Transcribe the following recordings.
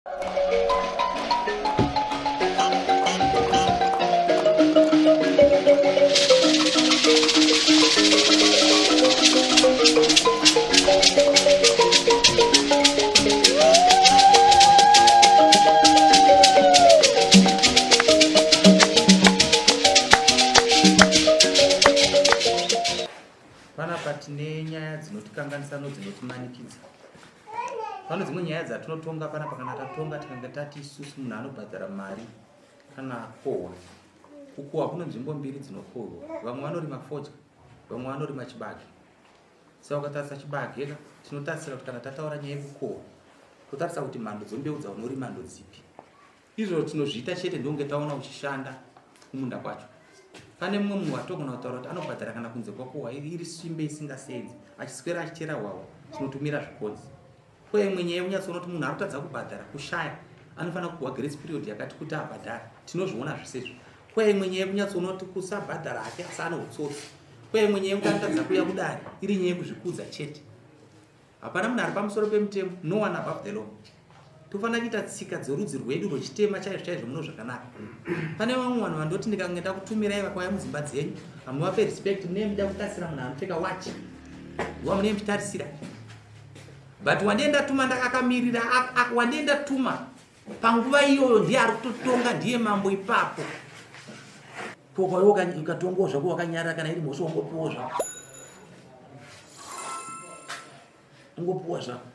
Panapa tine nyaya dzinotikanganisa nodzinotimanikidza. Pane dzimwe nyaya dzatinotonga panapa kana tatonga tikange tati isusu munhu anobhadhara mari kana akohwa. Kukohwa kune nzvimbo mbiri dzinokohwa. Vamwe vanorima fodya, vamwe vanorima chibage. Saka ukatarisa chibage ka tinotarisira kuti kana tataura nyaya yekukohwa totarisa kuti mhando dzembeu dzaunorima ndodzipi. Izvozvo tinozviita chete ndokunge taona uchishanda kumunda kwacho. Pane mumwe munhu watogona kutaura kuti anobhadhara kana kunze kwakohwa iri simbe isingasenzi achiswera achichera hwahwa tinotumira zvikonzi. Ko imwe nyaya yekunyatsoona kuti munhu ari kutadza kubhadhara kushaya anofanira kupiwa grace period yakati kuti abhadhara tinozviona zvese izvo. Ko imwe nyaya yekunyatsoona kuti kusabhadhara hake asi ane utsotsi. Ko imwe nyaya yekuti anotadza kuuya kudare iri nyaya yekuzvikudza chete. Hapana munhu ari pamusoro pemutemo, no one above the law. Tofanira kuita tsika dzorudzi rwedu rwechitema chaizvo chaizvo muno zvakanaka. Pane vamwe vanhu vandoti ndikange ndakutumirai vakauya mudzimba dzenyu, hamuvape respect, munee muchida kutarisira munhu anopfeka watch. Nguva munee muchitarisira. But wandiye ndatuma ndakamirira, wandiye ndatuma panguva iyoyo ndiye ari kutotonga, ndiye mambo ipapo. Ko ukatongawo zvako wakanyarara kana iri mhosva ungopiwawo zvako. Ungopiwa zvako.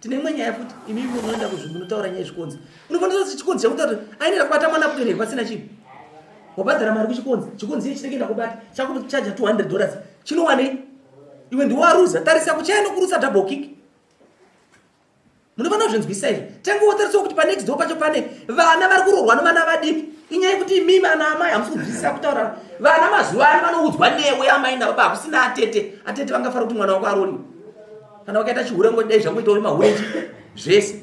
Tine imwe nyaya futi imi munoenda kuzvimunotaura nyaya yezvikonzi. Unofanira kuti chikonzi chakuta kuti aenera kubata mwana kubereka pasina chinhu. Wabhadhara mari kuchikonzi, chikonzi ichi chinenge ndakubata, chakuchaja 200 dollars. Chinowanei? Iwe ndiwe waruza, tarisa kuchaya nokurutsa double kick. Munofanira kuzvinzwisisa izvi. Tange wotarisa kuti panext door pacho pane vana vari kuroorwa nevana vadiki. Inyaya yekuti imimi ana amai hamusi kunzwisisa kutaura. Vana mazuva ano vanoudzwa newe amai nababa hakusina atete. Atete vangafara kuti mwana wako aroorwe. Kana wakaita chihure ngodai zvangoita uri mahure zvese.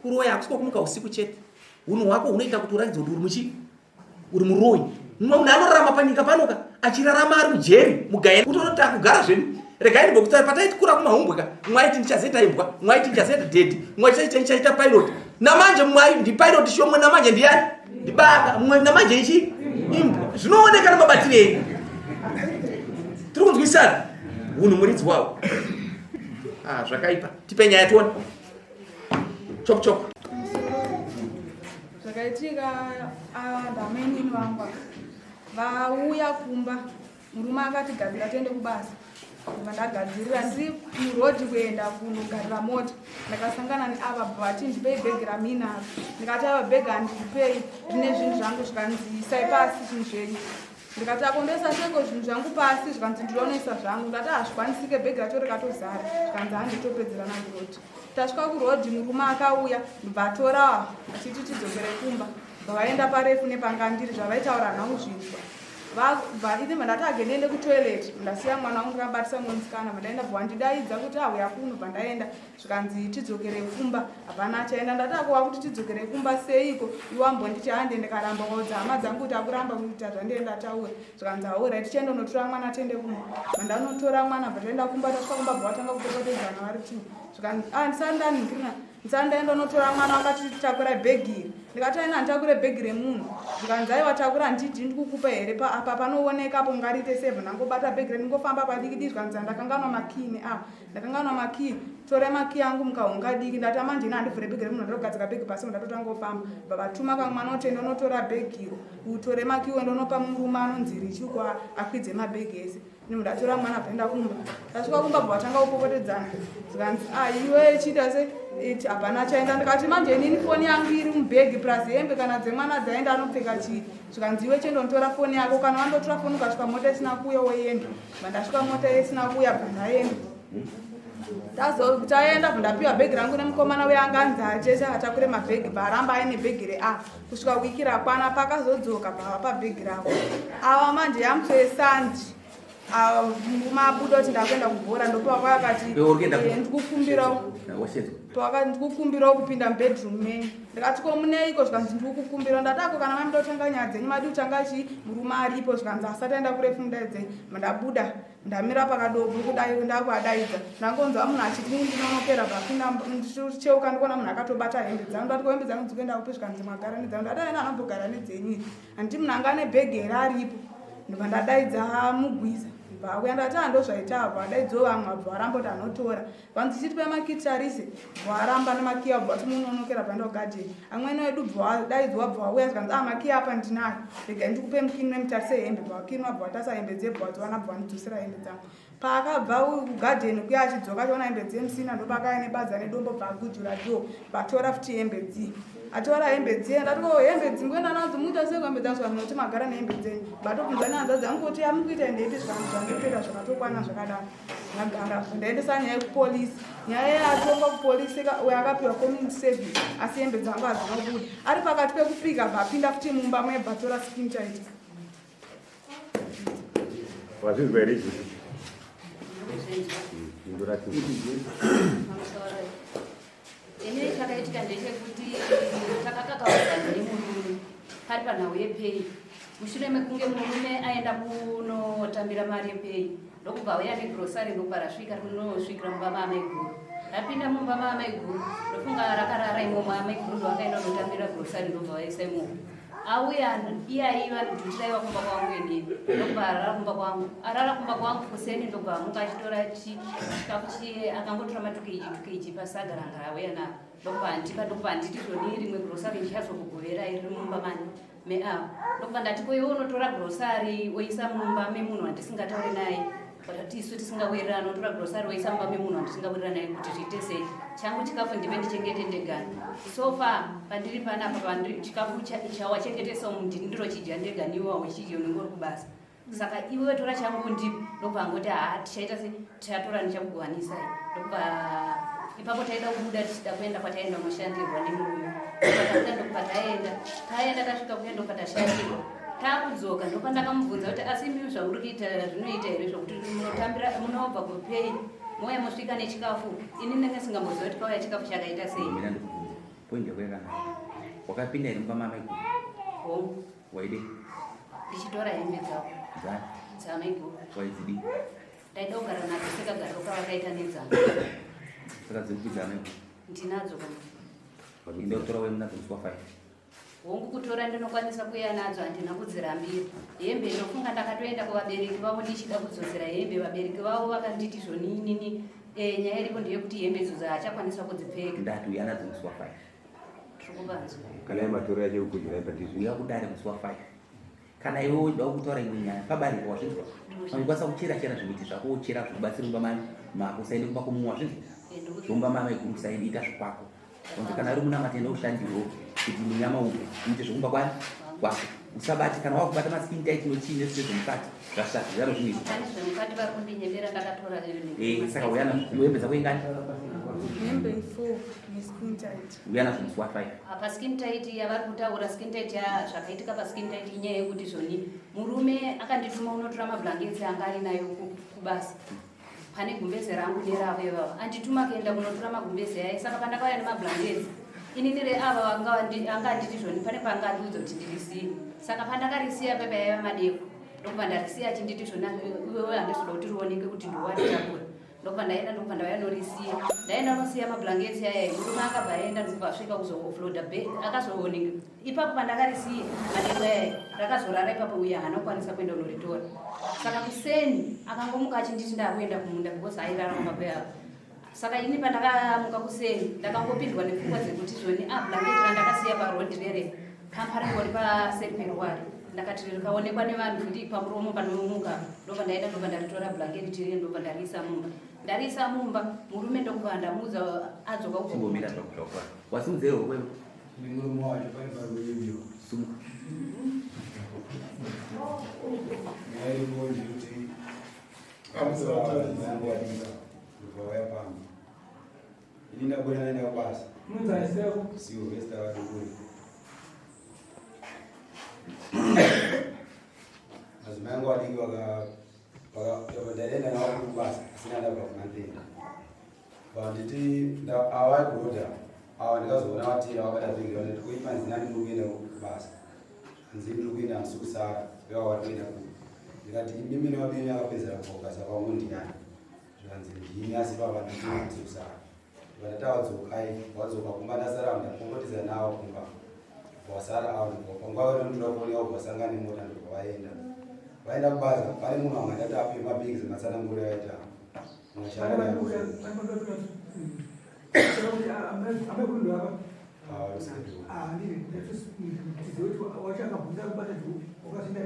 Kuroya hakusi kwokumuka usiku chete. Hunhu hwako hunoita kuti uratidze kuti uri muchii? Uri muroyi. Mumwe munhu anorarama panyika panoka achirarama ari mujeri mugayeni kutonoti takugara zvedu. Regai ndimbokutaura pataitikura kumahumbwe ka mumwe aiti ndichazoita imbwa, mumwe aiti ndichazoita dhedhi, mumwe aiti ndichaita pilot. Namanje mumwe aiti ndipilot shomwe namanje ndiyani? Ndibaba. Mumwe namanje ichi imbwa. Zvinooneka nemabatiro enyu. Tiri kunzwisana? Hunhu muridzi wawo. Ah, zvakaipa. Tipe nyaya tione. Chop chop. Zvakaitika ndamainini vangu vauya kumba murume akati gadzira tiende kubasa ndibva ndagadzirira ndiri murodhi kuenda kunogarira mota ndakasangana neava vati ndipei bhegi ramuinaro ndikati ava bhegi handipei rine zvinhu zvangu zvikanzi isai pasi zvinhu zvenyu Ndikati akondoisa seko zvinhu zvangu pasi zvikanzi ndinonoisa zvangu ndati hazvikwanisike bhegi racho rikatozara zvikanzi handitopedzerana kurodhi tasvika kurodhi murume akauya ndobva atora achiti tidzokere kumba bva vaenda parefu nepanga ndiri zvavaitaura hana kuzvinzwa vabva ini bva ndati age ndiende kutoilet ndasiya mwana wangu ndikabatisa mumwe musikana bva ndaenda bva wandidaidza kuti auya kuno bva ndaenda zvikanzi tidzokere kumba hapana achaenda ndati ako wakuti tidzokere kumba seiko iwe wambonditi hande ndikaramba kwaudza hama dzangu kuti akuramba kuita zvandienda taura zvikanzi haura tichienda unotora mwana tiende kumba mandanotora mwana bva taenda kumba tasvika kumba bva watanga kupopotedzana vari two zvikanzi ah ndisati ndanhikirina ndisati ndaenda unotora mwana wakati takura bhegi iri ndikati aina handitakure bhegi remunhu zvikanzi aiwa takura handidi ndikukupa here apa panooneka apo ungariite sevha ndangobata bhegi rendingofamba padikidi zvikanzi handakanganwa makini a ah. Ndakanganwa makey, torai makey angu mukahunga diki ndati amanje ini handivhure bhegi remunhu ndogadzika bhegi pasi ndatotanga kufamba vavatuma kamwe mwana kuti enda unotora bhegi iro utore makey uende unopa murume anonzi Richi uko akwidze mabhegi ese ini ndatora mwana bvaenda kumba ndasvika kumba bva vatanga kupopotedzana zvikanzi ah iwe chiita se iti hapana chaenda ndikati manje inini foni yangu iri mubhegi plus hembe kana dzemwana dzaenda anopfeka chii zvikanzi iwe chienda unotora foni yako kana wandotora foni ukasvika mota isina kuuya woenda Mandasvika mota isina kuuya bva ndaenda. Taenda bva ndapiwa bhegi rangu nemukomana uya anga anzi achese atakure mabhegi bva aramba aine bhegi rea kusvika wiki rakwana pakazodzoka bva vapa bhegi ravo. Ava manje yamutoesandi murume abuda kuti ndakuenda kubhora ndopa kwakati ndikukumbirawo. Ndikukumbirawo kupinda mubedroom menyu. Ndikati ko muneiko? Zvikanzi ndikukumbira. Ndati ako kana mamuda kutanga nyaya dzenyu madi kutanga chii, murume aripo. Zvikanzi asati aenda kurefu mudaidzei. Ndabuda ndamira pakadobu kudai ndakuadaidza, ndangonzwa munhu achiti ndinonokera bvapinda ndichicheuka ndikuona munhu akatobata hembe dzangu. Ndati ko hembe dzangu dzikuenda kupi? Zvikanzi magara nedzangu. Ndati aina anombogara nedzenyu, handiti munhu anga ane bhegi here aripo. Ndobva ndadaidza mugwiza, bva auya. Ndati handozvaita apo adaidziwo vamwe, abva varamba kuti anotora. Vanzi chiti pemaki tarise, bva varamba nemakiya, bva vati munonokera paenda kugadheni. Amweni edu bva vadaidzwa, bva vauya. Zvikanzi a makiya apa ndinayo, regai ndikupe mukinwe mutarise hembe. Bva vakinwa, bva vatarisa hembe dzebva vadziwana, bva vandidzosera hembe dzangu. Paakabva kugadheni kuya achidzoka achiona hembe dzemusina, ndopakaya nebadza nedombo, bva agujura door, vatora futi hembe dziye. Atora hembe dziye, ndati ko hembe dzingoenda nadzo muita sei hembe dzangu? Zvikanzi nokuti magara nehembe dzenyu. Vatobvunza nehanzvadzi dzangu kuti yamukuita ndeipi? Zvikanzi zvandikutoita zvakatokwana zvakadaro. Ndagara, ndaendesa nyaya yekupolisi. Nyaya yatongwa kupolisi, uyo akapiwa community service, asi hembe dzangu hadzina kubuda. Ari pakati pekupika, bvapinda futi mumba mebva tora skin tight. Wazvinzwa here izvi? Indorati. Ini chakaitika ndechekuti takakakavadzana nemurume pari panhau yepay. Mushure mekunge murume aenda kunotambira mari yepay, ndokubva auya negrosari, ndokubva rasvika rinosvikira mumba maamaiguru. Rapinda mumba maamaiguru, ndofunga rakarara imomo. Amaiguru ndo akaenda kunotambira grosari, ndobva vaisa imomo. Auya iye aiva duty raiva kumba kwangu inini, ndokubva arara kumba kwangu. Arara kumba kwangu kuseni, ndobva amuka achitora chikafu chiye. Akangotora ma2 kg 2 kg pasaga ranga rauya naro, ndokubva andipa. Ndokubva anditi zvoni rimwe grosari ndichazokugoverai riri mumba mani meavo. Ndokubva ndati ko iwe unotora grosari woisa mumba memunhu wandisingatauri naye, isu tisingawirirani, unotora grosari woisa mumba memunhu wandisingawirira naye kuti zviite sei? Changu chikafu ndive ndichengete ndegani. So far pandiri panapa, chikafu chawachengetesa umu ndini ndirochidya ndega, niwe wauchidya unenge uri kubasa. Saka iwe tora changu ndipo. Ndobva angoti haa, tichaita se tichatora, ndichakugowanisai. Ndobva ipapo taida kubuda tichida kuenda kwataenda unoshandirwa nemurume. Tabuda, ndokubva taenda. Taenda, tasvika kuya, ndobva tashandirwa. Taakudzoka, ndopandakamubvunza kuti asi imimi zvamuri kuita zvinoita here, zvokuti munotambira munobva kupay mouya mosvika nechikafu? Ini ndenge singamboziva kuti pauya chikafu chakaita sei. Mina ndikubvunza point yako yakanaka. Wakapinda here mumba mamaiguru? Hongu. Waide? Ndichitora hembe dzavo. Dzani? Dzamaiguru. Waidzidi? Ndaida kugara nadzo sekagariro kavakaita nedzangu. Saka dziri kupidza amaiguru? Ndinadzo kana. Inde kutora uye munadzo musi wa5. Hongu, kutora ndinokwanisa kuuya nadzo, handina kudzirambira hembe. Ndofunga ndakatoenda kuvabereki vavo ndichida kudzosera hembe. Vabereki vavo vakanditi zvoni inini nyaya iripo ndeyekuti hembe idzodzo haachakwanisa kudzipfeka. Ndati uya nadzo musi wa5. Tiri kuvanzwa. Kana yematora yacho kugujira padizvi. Uya kudare musi wa5. Kana iwe uchida kutaura imwe nyaya pabarika, wazvinzwa? Unokwanisa kuchera chera zvimiti zvako, wochera zvikubatsira mumba mani mako. Usaende kumba kwomumwe, wazvinzwa? Zvomba mamaiguru usaende, ita zvekwako. Onzi kana uri munamata, enda ushandirwo kuti munyama ubve, uite zvekumba kwani kwako. Usabati kana wakubata maskin tight nochii nezvise zvemukati zvashata zvaro zvinhu izvi. Pane zvemukati vari kundinyepera, ndakatora. Saka uya nazvo. Hembe dzako ingani? Hembe 4 neskin tight. Uya nazvo musi wa5. Apa skin tight yavari kutaura, skin tight ya zvakaitika paskin tight inyaya yekuti zvoni murume akandituma unotora mablankets anga ari nayo kubasa pane gumbeze rangu neravo ivavo. Andituma kuenda kunotora magumbeze aya. Saka pandakauya nemablankets, inini reava anga anditi zvoni pane paanga andiudza kuti ndirisiye. Saka pandakarisiya pepa yaiva madeko, ndokubva ndarisiya achinditi zvona iwewe handizoda kuti rioneke kuti ndowaritakura. Ndokubva ndaenda, ndokubva ndauya norisiya. Ndaenda nosiya mablankets aya, murume akabva aenda, ndokubva asvika kuzoofloda akazooneka ipapo pandakarisiya madeko aya. Rakazorara ipapo, uye haana kukwanisa kuenda unoritora. Saka kuseni akangomuka achinditi ndakuenda kumunda, because airara mumba kweavo. Saka ini pandakamuka kuseni, ndakangopindwa nepfungwa dzekuti zvoni a blanket randakasiya parodhi rere kamparingori paseri peruware, ndakati rikaonekwa nevanhu futi pamuromo panomuka. Ndobva ndaenda, ndobva ndaritora blanket rire, ndobva ndariisa mumba. Ndariisa mumba, murume ndokubva ndamuudza adzoka kubva. Chimbomira zvako zvakwa wasimudzere rwekwevo. Nemurume wacho pane pari kuimbiwa. Sumuka. Nyaya iripo ndeyekuti ndobva vauya pano, ini ndabuda ndaenda kubasa. Silvester Vadukuri. Madzimai angu adiki ndaenda navo kubasa asina ndabva kuna Mpenda. Vanditi ava kuroda ava ndikazoona vatera vabata bhegi vanoti kuipa nzinani muri kuenda kubasa hanzi ndiri kuenda hansi kusara veva vari kuenda ku ndikati imimi nevabenyu akapedzera kubasa kwangu ndiyani zvikanzi ndini asi baba nditi hansi kusara ndikati tawadzokai wadzoka kumba ndasara ndapopotedza nawo kumba wasara avo panguva vanotora foni yavo vasangana nemota ndobva vaenda vaenda kubasa pane munhu anga ndati ape mabhegi zematsananguro yaita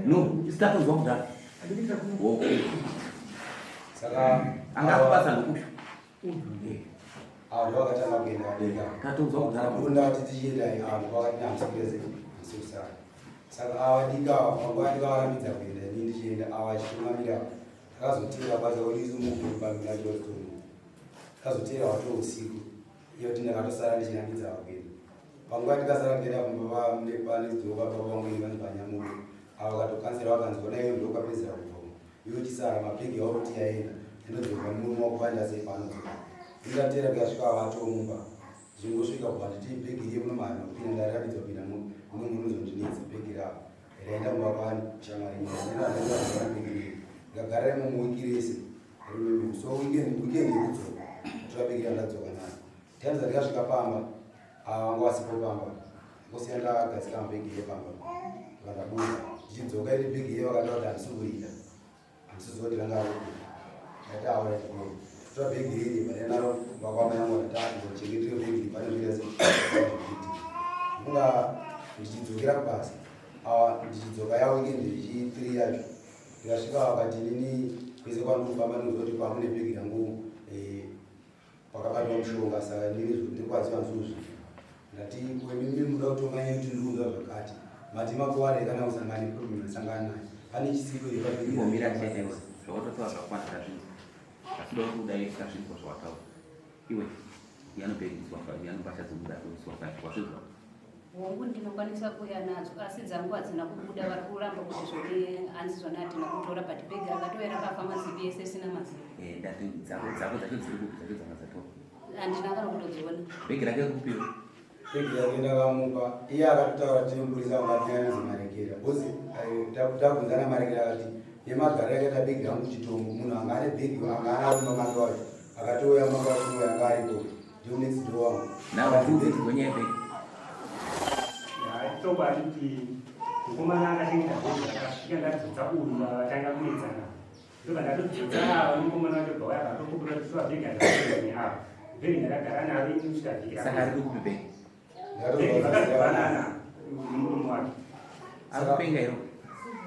No, isitakunzwa kudhara. Saka anga akubasa ndokupi? Avo ndovakatanga kuenda vadeka. Tatonzwa kudhara. Kunda vati tichienda avo ndovakati hamsikeze hamsikusara. Saka ava dika ava panguva ndikavarambidza kuenda ini ndichienda ava achitungamira takazotera basa urisu mugumba minachostono. Takazotera wato usiku iyo kuti ndakatosara ndichinambidza ava kuenda. Panguva ndikasara ndikaenda kumba panedzoka baba vangu vanzi panyamuno. Ava vakatokansera vakanzi ona iwe ndokapedzera kubva iwe chisara mabhegi auri kuti yaenda ndinodzoka murume wako vaenda sei paanodzoka. Ndingatera ndikasvika vatomumba ndichingosvika kubva nditi bhegi riye muno mahana kupinda ndarambidza kupinda muno munozondinetsa bhegi ravo raenda kumba kwani shamwari ndinaa bhegi riye ndikagara imomo wiki rese rimwe so weekend weekend yekudzoka tora bhegi randadzoka naro times ndikasvika pamba ava vanga vasipo pamba ngosiya ndagadzika mabhegi iye pamba vandabuda ndichidzoka iri bhegi iye vakataura kuti handisi kurida handisiziva kuti ranga rikuda ndati aura chikoro tora bhegi riri pane naro vakwama yangu ndati ndochengetera bhegi pane zvoita sekuti kunga ndichidzokera kubasa awa ndichidzoka ya weekend yechi3 yacho ndikasvika vakati inini kwese kwandikufamba ndinozoti kwamune bhegi rangu pakabatwa mushonga saka ndiri ndikwaziva nzuzvi ndati kwemimi muda kutonga nyaya kuti ndirikunzwa zvakati mati makuware kana kusangana neproblem asangana nayo pane chisiko Imbomira chete iwe zvawatotaura zvakwana tazvinzwa asi kuti udai tazvinzwa zvawataura iwe yanobhasha dzobuda kuiswa wazvinzwa. Hongu, ndinokwanisa kuuya nadzo asi dzangu hadzina kubuda vari kuramba kuti zvoni hanzi zvona hatina kutora but bhegi rakatouya rakafa mazipi ese isina mazipi. Ndati dzako dzako dzacho dziri kupi dzacho dzanga dzatora? Handina kana kutodziona. Bhegi rake riri kupiwa? Bhegi rake ndakamupa iye akatotaura tinemupurisa wanga marekera bhozi tabvunzana marekera akati nemagariro akaita bhegi rangu chitombo munhu anga ane bhegi anga anarumba make wacho akatouya make wacho anga aripo ndiwo next door wangu. Nawe tiudze nyaya yebhegi. Chokwadi kuti mukomana akachengeta bhegi akasvika ndadzodza uyu vatanga kunetsana ndobva ndatodzodza ava mukomana wacho bva waya vatokubura kuti bhegi andaae ava bhegi ndakagara naro ini kusvika vhiki. Saka riri kupi bhegi? Bhegi vakazopanana nemurume wake. Ari kupenga iro.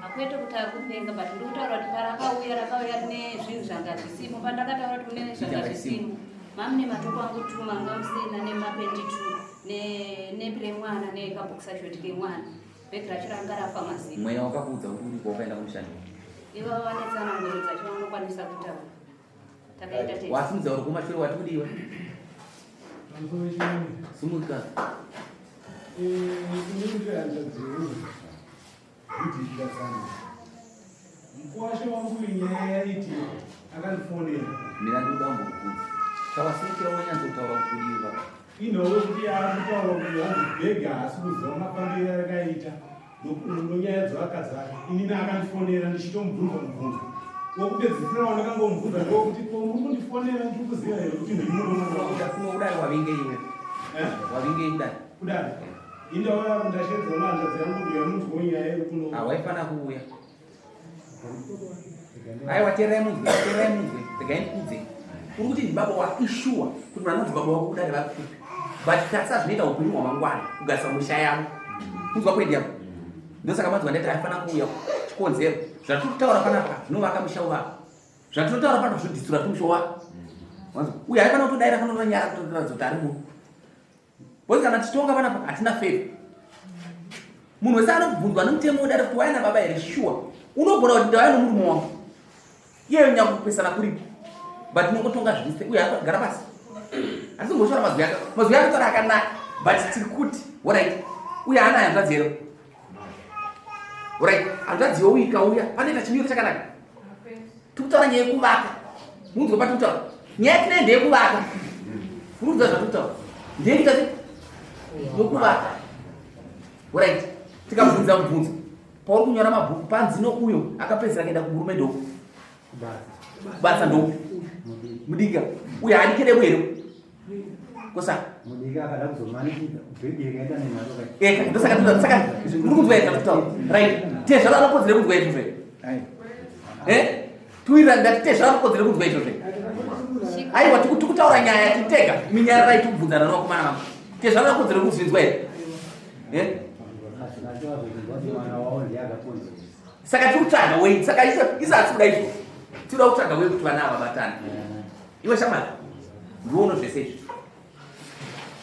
Hakwete kuti ari kupenga but ndiri kutaura kuti parakauya rakauya rine zvinhu zvanga zvisimo pandakataura kuti mune zvanga zvisimo mamune matoko angu tu manga musina nemapendi tu nepi remwana nekabhokisa shoti kemwana bhegi racho ranga rafa mazipi. Mweya wakakuudza kuti uri kwawakaenda kumushandi? Ivava vane tsananguro dzacho vanokwanisa kutaura takaita tese. Wasimudza uri kumashure wati kudiwa sumuka. Mukuwasha wangu nyaya yaitika akandifonera. Mira ndinoda kumbokubvunza kawasimukira wanyatsotaura kuti kudiwi baba. Inhovo kuti yaakutaura kuti hanzi bhegi haasi kuziva mafambiro arakaita nonyaya dzevakadzi ake. Inini akandifonera ndichitomubvunza mubvunzo wokupedzisira wandakangomubvunza ndokuti ko muri kundifonera ndiri kuziva here kuti ndiri murume wangu. Kudai wavinge iwe wavinge kudai. Kudai indauya ndashedzwa nehanzvadzi yangu kuti yamunzwawo nyaya yekuno. Hawaifana kuuya. Aiwa teerai munzwe, teerai munzwe, regai ndikudze. Uri kuti ndibaba wako ishuwa kuti vanonzi baba wako kudare vari kupi but tarisa zvinoita upenyu hwamangwana kugarisa musha yavo kunzwa kwendi yako ndosaka manzwa ndati aifana kuuya chikonzero zvatiri kutaura panapa zvinovaka musha wevako zvatinotaura panapa zvinodhisura kuti musha wako uye aifana kutodaira fana kutonyara kutoratidza kuti ari munhu because kana tichitonga panapa hatina favor. Munhu wese anobvunzwa nemutemo wedare kuti waya nababa here shuwa unogona kuti ndauya nomurume wangu iyeyo nyakupesana kuripo but tinongotonga zvise uye gara pasi hatisingosvora mazwi ake mazwi ake tora akanaka but tiri kuti orit uye haana hanzvadzi here orit hanzvadzi youyu ikauya panoita chimiro chakanaka tiri kutaura nyaya yekuvaka munzwe patiri kutaura nyaya tine ndeyekuvaka. Kurudza zvatutaura. Ndeyekuita sei? Yokuvaka. Right. Tikabvunza mubvunzo. Pauri kunyora mabhuku panzi nouyo akapedzisira kuenda kumurume ndoku. Basa ndoku. Mudika. Uyo haadikire here? Kosa. Mudika akada kuzomanikidza bhegi ikaenda nenharo kai. Eka ndosaka tinoda saka muri kunzwa here zvakutaura. Right. Tezvara anokodzera kunzwa izvozvo here? Eh? Tuwirira ndati tezvara anokodzera kunzwa izvozvo here? Aiwa tikutaura nyaya titega minyararai tikubvunzana nevakomana vangu. Tezvara anokodzera kuzvinzwa here? Eh? Saka tiri kutsvaga wei saka isa hatisi kuda izvozvo. Tinoda kutsvaga wei kuti vana ava vabatane. Iwe shamwari ndiwe unozvese izvi.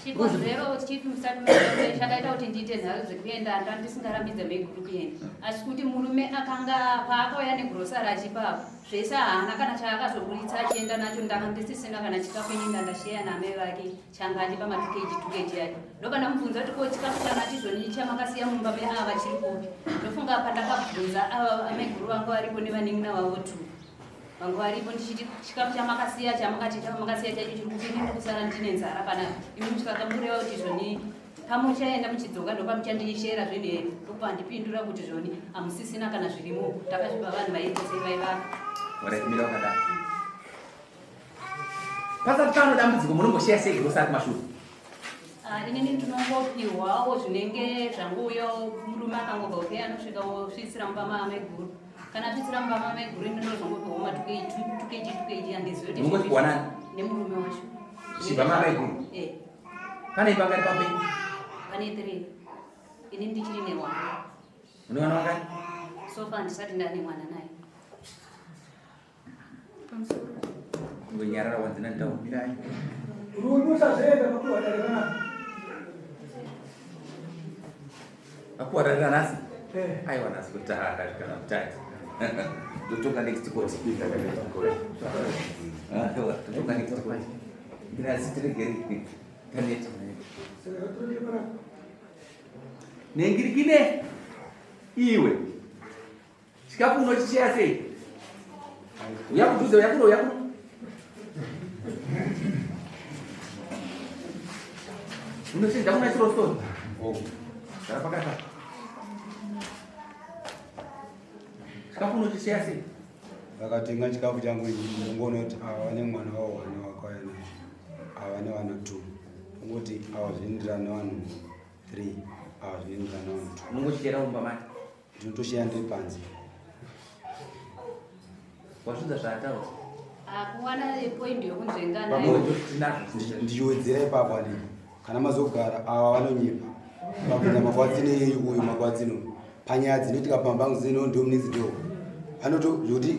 Chikonzero chief musati maenda chakaita kuti ndiite nharo dzekuenda nda ndisingarambidze maiguru kuenda asi kuti murume akanga paakauya negrosari achipa apo zvese haana kana chaakazoburitsa achienda nacho ndanga ndisisina kana chikafu ini ndandasheya naamai vake changa andipa matukg tukg acho ndobva ndamubvunza kuti ko chikafu chamati zvoni chamakasiya mumba meava chiri kupi ndofunga pandakabvunza ava amaiguru vangu varipo nevanin'ina vavo two Vangu varipo ndichiti chikafu chamakasiya chamakati chamakasiya chacho chiri kupi ini kusara ndine nzara panapa imi muchikaka mureva kuti zvoni pamuchaenda muchidzoka ndopamuchandishera zvinhu here ndokupa ndipindura kuti zvoni hamusisina kana zvirimo takazvipa vanhu vaiita sei vaivaka Waraimira wakadaro. Pasati pano dambudziko munombosheya sei grocery kumashure? Ah, inini ndinongopihwawo zvinenge zvanguyo murume akangobva uke anosvika wosvitsira mumba maamaiguru kana asvitsira mumba maamaiguru ini ndinozongopihwa ma2kg 2kg handizivi kuti Unongopiwa nani? nemurume wacho Zvichibva maamaiguru? Eh, Pane imba ngati pambe? pane 3 ini ndichiri nemwana Une vana vangani? so far ndisati ndane mwana naye Ngonyarara wanzina ndaumirai. Rume usazoenda pakuwa dare ranasi. Akuwa dare ranasi? Eh. Aiwa nhasi kutaka kana kutati. Ndotoka next court. Aiwa, totoka next court. Ndinasi tiregere taneta. Nengirikine iwe. Chikafu unochicheya sei? Uya kudhuze, uya kuno, uya kuno. Unochinja kuna chiro stone. Oh. Gara pakati. Chikafu unochicheya sei? Vakatenga chikafu changu ichi ndinongoona kuti ava vane mwana wavo wane wakauya naye. Ava vane vana 2. Kungoti ava zvinoenderana nevanhu 3, ava zvinoenderana nevanhu 2. Unongochichera mumba mati. Ndinotosheya ndiri panze. Wazvinzwa zvaataura? Akuwana point yokunzvenga Ndichiwedzera ipapo ani kana mazogara ava vanonyepa vapinda makwadzino eyi uyu makwadzino panyaya dzinoitika pamba pangu dzino ndomunidzi do vanoto zvekuti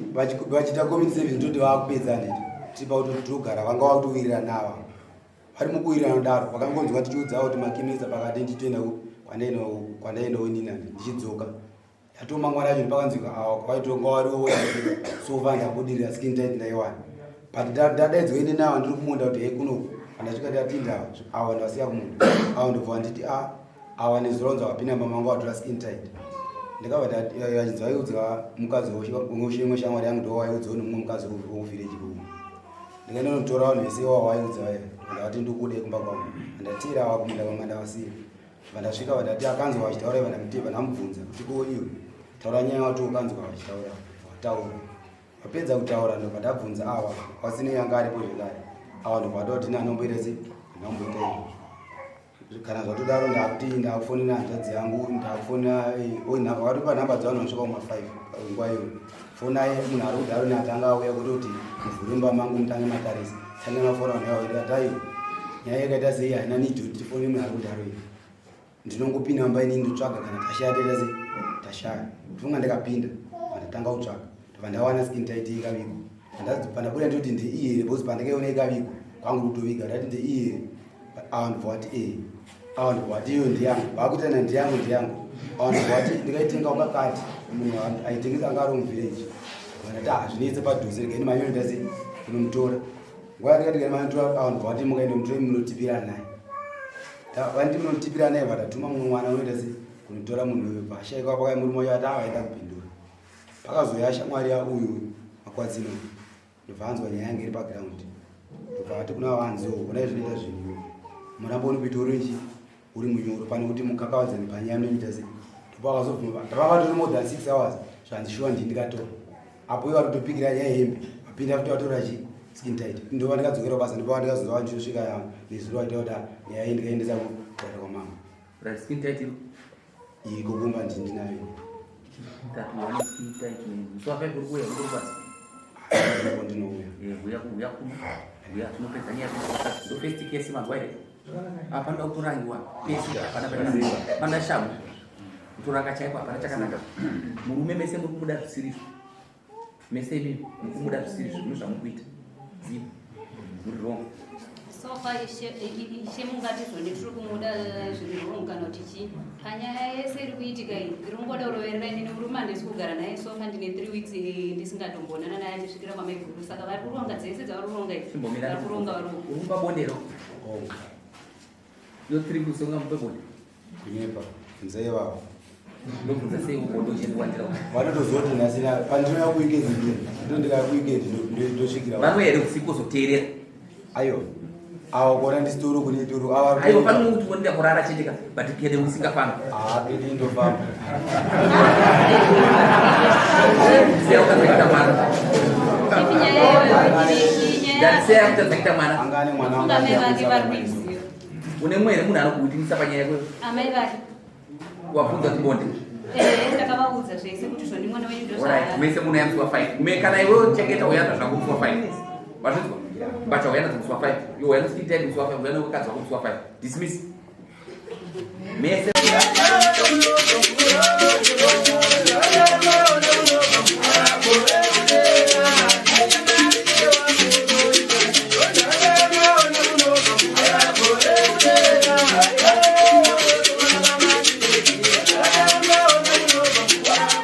vachiita community service ndoti vaakupedza handiti tiri pakuti togara vanga vakutowirirana ava vari mukuwirirana kudaro vakangonzwa tichiudzawo kuti makiminista pakati ndichitoenda kwandaendawo inini handi ndichidzoka yatoo mangwana acho ndipakanzwika awa kwaitonga wariwo sofa ndabudirira skin tight ndaiwana but ndadaidzwa ini nawa ndiri kumunda kuti hei kunoku pandasvika ndatinda awa ndavasiya kumunda awa ndobva vanditi a awa nezuronzo akapinda mba mangu atora skin tight ndikabva vachinzi vaiudza mukadzi wemwe shamwari yangu ndowaiudzawo nemumwe mukadzi wekuvhireji kumu ndikaenda notora vanhu vese iwawo vaiudza vaya ndavati ndikude kumba kwangu ndatira ava kumunda kwanga ndavasiya vandasvika vandati akanzwa vachitaura iva ndamuti vandamubvunza kuti ko iwe taura nyaya wati ukanzwa vachitaura wataura vapedza kutaura ndobva ndabvunza awa wasine yanga aripo zvekare awa ndobva vatoti nanomboita sei ndamboita izvozvo Kana zvatodaro ndakuti ndakufonera hanzvadzi yangu ndakufonera vakatopa nhamba dzavanhu vanosvika kuma 5 nguva iyo fonai munhu ari kudaro neatanga auya kutoti muvhure mumba mangu mutange matarisa tange mafona vanhu ivavo ndikati aiwa nyaya yakaita sei haina need kuti tifone munhu ari kudaro iyo ndinongopinda mumba inini ndotsvaga kana tashaya toita sei tashaya ndofunga ndikapinda ndatanga kutsvaga ndobva ndawana skin tight ikavigwa pandabuda ndoti ndeiyi here because pandakaiona ikavigwa kwangu kutoviga ndati ndeiyi here Ava ndobva vati ee. Ava ndobva vati iyo ndiyangu. Vakuitana ndiyangu ndiyangu. Ava ndobva vati ndikaitenga kwakati munhu aitengesa anga ari muvillage. Vandati ah zvinetse padhuze regai ndimhanye ndase kunomutora. Nguva yandikati regai ndimhanye tora ava ndobva vati mukaenda mutora munotipira naye. Vanditi munotipira naye vatatuma mumwe mwana unoita se kunotora munhu uyu pashaikwa pakai murume wacho ati avaenda kupindura. Pakazouya shamwari yauyu makwadzino ndobva anzwa nyaya yange iri paground. Ndobva ati kuna vanzi onai zvinoita zvinhu murambo unopita uri uri munyoro pane kuti mukakavadzani panyaya munoita sei. Ndopakazobvuma ndapavatori more than 6 hours zvanzi shuwa ndii ndikatora apo ivo varikutopikira nyaya yehembe vapinda futi vatora chi skin tight. Ndova ndikadzokera kubasa ndopava ndikazonzwa vanditosvika nezuro vaita kuti nyaya iyi ndikaendesa kudare kwamama. Right, skin tight iro. Iko kumba ndii ndinayo. Tatu wane skin tight. Musi wa 5 uri kuuya uri kubasa. Ndipo ndinouya. Eh, huya huya kuno. Huya tinopedza nyaya ndo first case manzwa here? Apa panoda kutorangiwa pese hapana panoda. Panoda shamhu. Kutoranga chaiko hapana chakanaka. Murume mese muri kumuda zvisirizvo. Mese imi muri kumuda zvisirizvo zvino zvamukuita. Zivo. Muri wrong. So far ishe mungati zvoni tiri kumuda zviri wrong kana kuti chii panyaya yese iri kuitika iyi ndiri kungoda kuroverera inini murume handisi kugara naye so far ndine 3 weeks ndisingatombonana naye achisvikira kwamaiguru saka vari kuronga dzese dzavari kuronga idzi Chimbomira. vari kuronga vari Uri kumupa bondero. Oh, Yo 3 weeks ungamupe bonde. Kunyepa nzee vavo. Ndobvunza sei ubondo uchindiwandira. Vanotozoti nhasi pandinouya kuweekend ndiye ndo ndikauya kuweekend ndosvikira. Vanouya here usiku kuzoteerera? Aiwa. Awa kuona ndisitoro kune toro awa. Aiwa pano kuti unoenda kurara chete ka but kede usingafambi. Ah, ini ndofamba. Sei ukadzaita mwana. Ipi nyaya iyoyo iri nyaya Ndati sei akutadzaita mwana. Anga ane mwana Funga wangu amai vake vari akuyamwisa. kuiziva. Une mumwe here munhu anokuwitinisa panyaya yako? Amai vake. Wabvunza kuti bonde. Eh, ndakavaudza zvese kuti zvoni mwana wenyu ndo Alright, zvaari. mese muno musi wa 5. Me kana iwe uchengeta uyana zvako musi wa 5. Wazvinzwa? Mbacha uyana musi wa 5. Iwe uyana skin tight musi wa 5, uyana wekadzi wako musi wa 5. Dismiss. Mese.